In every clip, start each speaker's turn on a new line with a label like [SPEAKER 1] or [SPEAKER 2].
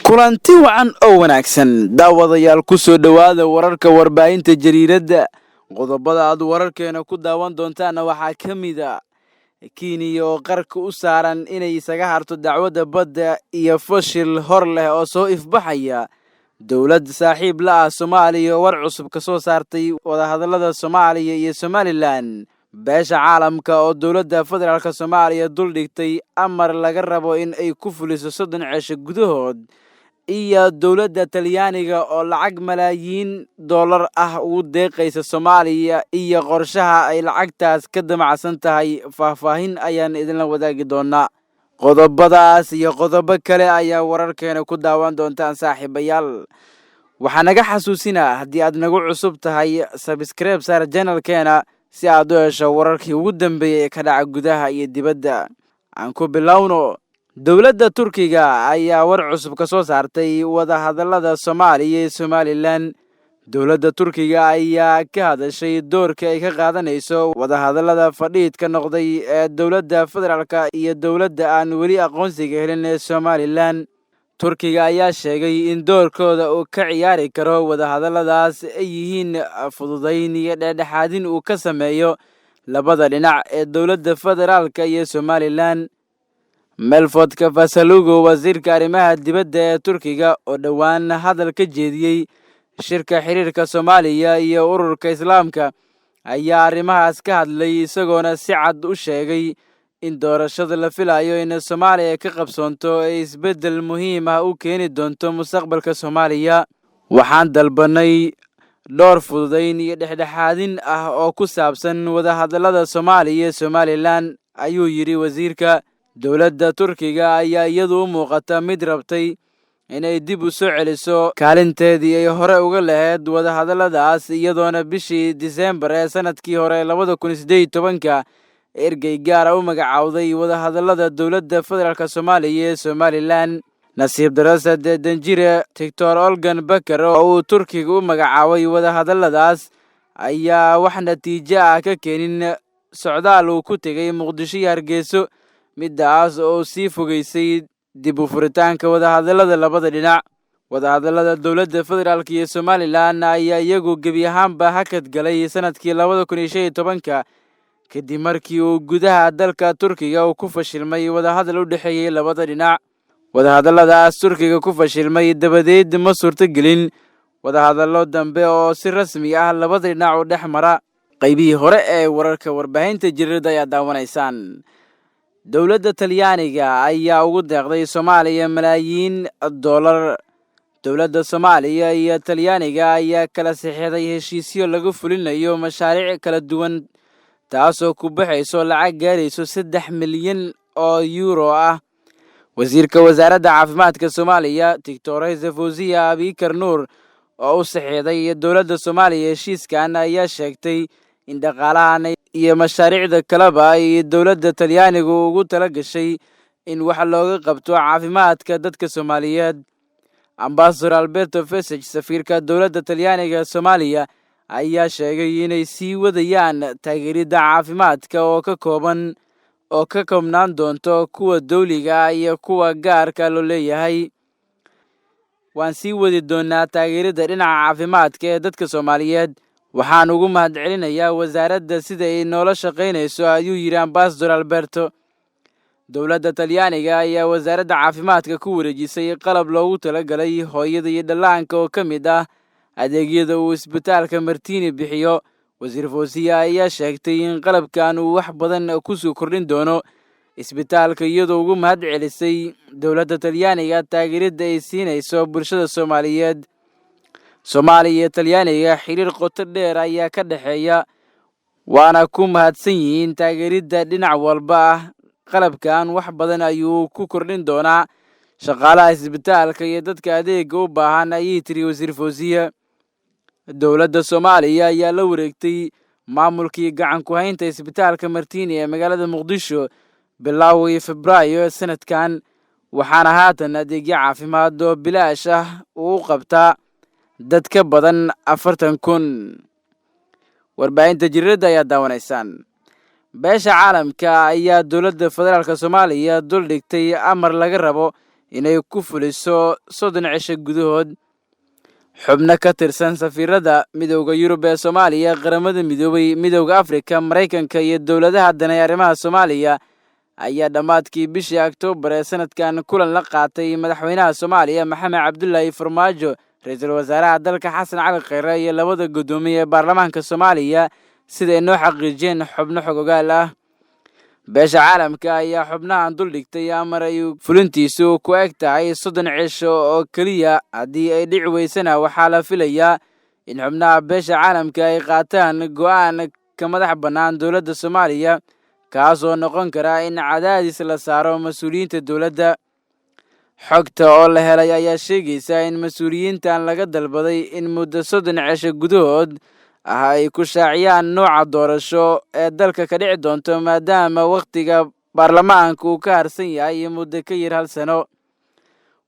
[SPEAKER 1] Kulanti wacan oo wanaagsan, daawadayaal, ku soo dhowaada wararka warbaahinta jariiradda. Qodobada aad wararkeena ku daawan doontaanna waxaa ka mid a Kenya oo qarka u saaran inay isaga harto dacwadda badda iyo fashil hor leh oo soo ifbaxaya. Dowlad saaxiib la ah Soomaaliya oo war cusub ka soo saartay wadahadallada Soomaaliya iyo Somalilan. Beesha caalamka oo dowladda federaalk Soomaaliya duldhigtay amar laga rabo in ay ku fuliso 30 cisho gudahood, iyo dowladda Talyaaniga oo lacag malaayiin dollar ah ugu deeqaysa Soomaaliya iyo qorshaha ay lacagtaas ka damacsan tahay. Faahfaahin ayaan idinla wadaagi doonaa. Qodobadaas iyo qodobo kale ayaa wararkeena ku daawan doontaan, saaxiibayaal. Waxaa naga xasuusinaa, haddii aad nagu cusub tahay, subscribe saar channelkeena si aad u hesho wararkii ugu dambeeyey ee ka dhaca gudaha iyo dibadda. Aan ku bilowno. Dowladda Turkiga ayaa war cusub ka soo saartay wadahadallada Soomaaliya iyo Somalilan. Dowladda Turkiga ayaa ka hadashay doorka ay ka qaadanayso wadahadallada fadhiidka noqday ee dowladda federaalka iyo dowladda aan weli aqoonsiga helin ee Somalilan. Turkiga ayaa sheegay in doorkooda uu ka ciyaari karo wadahadalladaas ay yihiin fududayn iyo dhexdhexaadin uu ka sameeyo labada dhinac ee dowladda federaalka iyo Somalilan. Mevlut Cavusoglu, wasiirka arrimaha dibadda ee Turkiga, oo dhowaan hadal ka jeediyey shirka xiriirka Soomaaliya iyo ururka Islaamka, ayaa arrimahaas ka hadlay, isagoona si cad u sheegay in doorashada la filayo in Soomaaliya ka qabsoonto ay isbeddel muhiim ah u keeni doonto mustaqbalka Soomaaliya. "Waxaan dalbanay dhowr fududayn iyo dhexdhexaadin ah oo ku saabsan wadahadallada Soomaaliya iyo Somalilan," ayuu yidhi wasiirka. Dowladda Turkiga ayaa iyadu u muuqata mid rabtay inay dib u soo celiso kaalinteedii ay hore uga lahayd wadahadalladaas, iyadoona bishii Disembar ee sanadkii hore 2018-ka ergey gaara u magacaawday wadahadallada dowladda federaalk Soomaaliya ee Somalilan. Nasiib darase, danjire Doctor Olgan Baker oo uu Turkiga u magacaabay wadahadalladaas ayaa wax natiijo ah ka keenin socdaal uu ku tegay Muqdisho iyo Hargeyso, midaas oo sii fogeysay dib u furitaanka wadahadallada labada dhinac. Wadahadallada dowladda federaalk iyo Somalilan ayaa iyagu gebi ahaanba hakad galay sanadkii 2015-ka, kadib markii uu gudaha dalka Turkiga uu ku fashilmay wadahadal u dhexeeyey labada dhinac. Wadahadalladaas Turkiga ku fashilmay dabadeed ma suurtogelin wadahadallo dambe oo si rasmi ah labada dhinac u dhex mara. Qaybihii hore ee wararka warbaahinta jariirada ayaa daawanaysaan. Dowladda Talyaaniga ayaa ugu deeqday Soomaaliya malaayiin dollar. Dowladda Soomaaliya iyo Talyaaniga ayaa kala saxiixday heshiisyo lagu fulinayo mashaariic kala duwan, taasoo ku baxayso lacag gaarayso 3 milyan oo yuuro ah. Wasiirka wasaaradda caafimaadka Soomaaliya, Doctor Fawziya Abikar Nuur, oo u saxiixday dowladda Soomaaliya heshiiskan, ayaa sheegtay in dhaqaalahan iyo mashaariicda kaleba ay dowladda Talyaanigu ugu tala gashay in wax looga qabto caafimaadka dadka Soomaaliyeed. Ambassador Alberto Feseg, safiirka dowladda Talyaaniga Soomaaliya, ayaa sheegay inay sii wadayaan taageeridda caafimaadka oo ka koobnaan doonto kuwa dowliga ah iyo kuwa gaarka loo leeyahay. "Waan sii wadi doonaa taageeridda dhinaca caafimaadka ee dadka Soomaaliyeed. Waxaan ugu mahadcelinayaa wasaaradda sida ay noola shaqaynayso," ayuu yidhi Ambassador Alberto. Dowladda Talyaaniga ayaa wasaaradda caafimaadka ku wareejisay qalab loogu talagalay hooyada iyo dhallaanka oo ka mid ah adeegyada uu isbitaalka Martini bixiyo. Wasiir Fawsiya ayaa sheegtay in qalabkan uu wax badan kusoo kordhin doono isbitaalka, iyadoo ugu mahad celisay dowladda Talyaaniga taageeridda ay siinayso bulshada Soomaaliyeed. Soomaaliya iyo Talyaaniga xiriir qoto dheer ayaa ka dhexeeya, waana ku mahadsan yihiin taageeridda dhinac walba ah. Qalabkan wax badan ayuu ku kordhin doonaa shaqaalaha isbitaalka iyo dadka adeega u baahan, ayay tiri Wasiir Fawsiya. Dowladda Soomaaliya ayaa la wareegtay maamulkii gacan ku haynta isbitaalka Martini ee magaalada Muqdisho bilowgii Febraayo sanadkan, waxaana haatan adeegyo caafimaad oo bilaash ah uu qabtaa dad ka badan 40,000. Warbaahinta jariirada ayaa daawanaysaan. Beesha caalamka ayaa dowladda federaalk Soomaaliya duldhigtay amar laga rabo inay ku fuliso 30 cisho gudahood. Xubno ka tirsan safiirada Midowda Yurub ee Soomaaliya, Qaramada Midoobay, Midowda Afrika, Maraykanka iyo dowladaha danay arrimaha Soomaaliya ayaa dhammaadkii bishii Oktoobar ee sanadkan kulan la qaatay madaxweynaha Soomaaliya Maxamed Cabdullaahi Farmaajo, ra-iisul wasaaraha dalka Xasan Cali Kheyre iyo labada guddoomiye ee baarlamaanka Soomaaliya, sida ay noo xaqiijiyeen xubno xogogaal ah. Beesha caalamka ayaa xubnahan duldhigtay amar ay fulintiisu ku eg tahay 30 cisho oo keliya. Haddii ay dhici weysana, waxaa la filayaa in xubnaha beesha caalamka ay qaataan go'aan ka madax bannaan dowladda Soomaaliya, kaasoo noqon kara in cadaadis la saaro mas-uuliyiinta dowladda. Xogta oo la helay ayaa sheegaysa in mas-uuliyiintan laga dalbaday in muddo 30 cisho gudahood ah ay ku shaaciyaan nooca doorasho ee dalka ka dhici doonto, maadaama wakhtiga baarlamaanka uu ka harsan yahay muddo ka yar hal sano.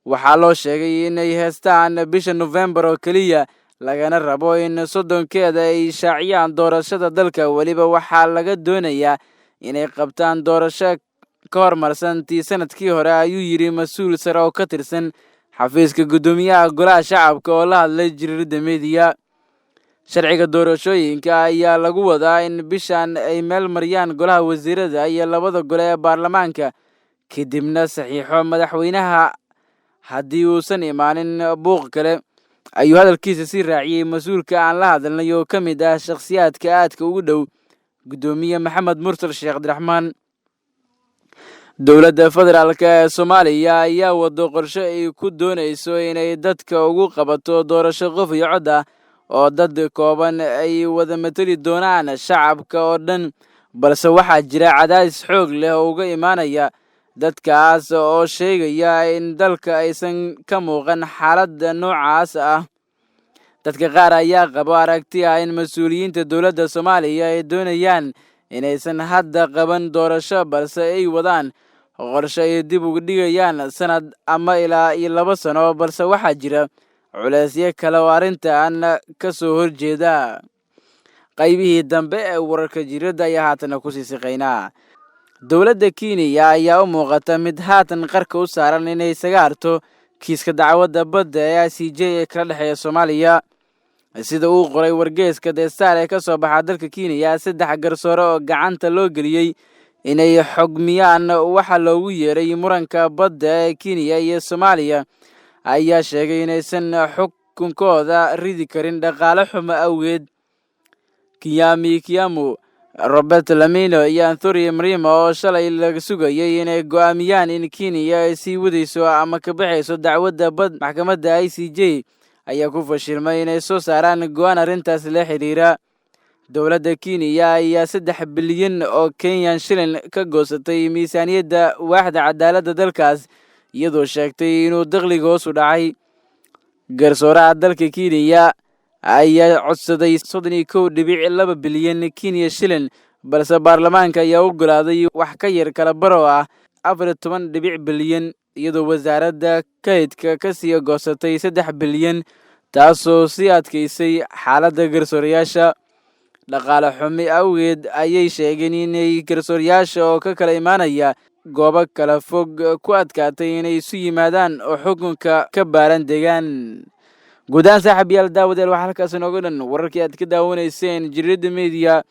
[SPEAKER 1] Waxaa loo sheegay inay heestaan bisha Nofembar oo keliya, lagana rabo in 30-keeda ay shaaciyaan doorashada dalka. Weliba waxaa laga doonayaa inay qabtaan doorasho ka hormarsan tii sanadkii hore, ayuu yidhi mas-uul sare oo ka tirsan xafiiska guddoomiyaha golaha shacabka oo la hadlay Jariirada Media. Sharciga doorashooyinka ayaa lagu wadaa in bishan ay meel mariyaan golaha wasiirada iyo labada gole ee baarlamaanka, kadibna saxiixo madaxweynaha haddii uusan imaanin buuq kale, ayuu hadalkiisa sii raaciyey mas-uulka aan la hadalnay oo ka mid ah shakhsiyaadka aadka ugu dhow guddoomiye Maxamed Mursal Sheekh Cabdiraxmaan. Dowladda federaalk ee Soomaaliya ayaa wado qorshe ay ku doonayso inay dadka ugu qabato doorasho qof iyo cod ah oo dad kooban ay wada mateli doonaan shacabka oo dhan, balse waxaa jira cadaadis xoog leh oo uga imaanaya dadkaas oo sheegaya in dalka aysan ka muuqan xaaladda noocaas ah. Dadka qaar ayaa qabo aragti ah in mas-uuliyiinta dowladda Soomaaliya ay doonayaan inaysan hadda qaban doorasho, balse ay wadaan qorshe ay dib uga dhigayaan sanad ama ilaa iyo 2 sano, balse waxaa jira culeysyo kale oo arrintan ka soo horjeeda. Qaybihii dambe ee wararka jiradda ayaa haatana kusii siqaynaa. Dowladda Kenya ayaa u muuqata mid haatan qarka u saaran inay isaga harto kiiska dacwadda badda ee ICJ ee kala dhexeeya Soomaaliya. Sida uu qoray wargeyska The Star ee ka soo baxa dalka Kenya, 3 garsoore oo gacanta loo geliyey inay xogmiyaan waxa loogu yeeray muranka badda ee Kenya iyo Soomaaliya ayaa sheegay inaysan xukunkooda ridi karin dhaqaale xumo awgeed. Kiyami Kiamu, Robert Lamino iyo Anthony Mrima oo shalay laga sugayay inay go'aamiyaan in Kenya ay sii wadayso ama ka baxayso dacwadda bad maxkamadda ICJ ayaa ku fashilmay inay soo saaraan go'aan arrintaas la xiriira. Dowladda Kenya ayaa 3 bilyan oo Kenyan shilin ka goosatay miisaaniyadda waaxda cadaaladda dalkaas, iyadoo sheegtay inuu dakhliga hoos u dhacay. Garsooraha dalka Kenya ayaa codsaday 31.2 bilyan Kenya shilin, balse baarlamaanka ayaa oggolaaday wax ka yar kala baro ah 14 bilyan, iyadoo wasaaradda kaydka ka sii goosatay 3 bilyan, taasoo sii adkeysay xaaladda garsoorayaasha. Dhaqaale xumi awgeed ayay sheegeen inay garsoorayaasha oo ka kala imaanaya goobo kala fog ku adkaatay inay isu yimaadaan oo xukunka ka baaran degaan. Guud ahaan saaxiibayaal, daawadayaal, waxaa halkaas inooga dhan wararkii aad ka daawanayseen Jariirada Media.